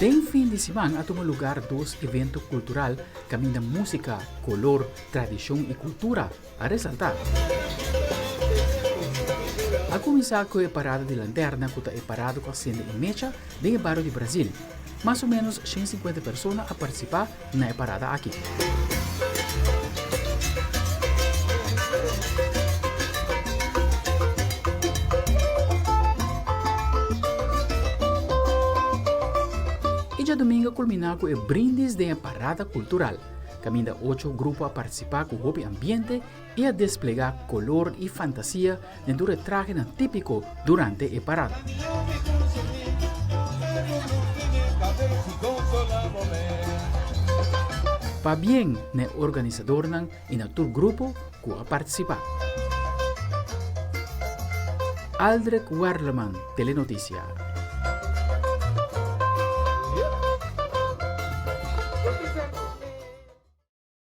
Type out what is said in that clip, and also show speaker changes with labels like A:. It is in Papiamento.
A: Den fin di siman a tuma lugar dos evento cultural caminda musica, color, tradicion y cultura a resalta. A cuminsa cu e parada di lanterna cu ta e parada cu a sende e mecha den e bario di Brazil. Mas o menos 150 persona a participa na e parada aki. E djadumingo a kulminá ku e brindis den e parada kultural, kaminda ocho grupo a partisipá ku hopi ambiente i a desplegá kolor i fantasia den tur e trahenan típiko durante e parada. Pabien na e organisadornan i na tur grupo ku a partisipá. Aldrich Werleman, Telenotisia.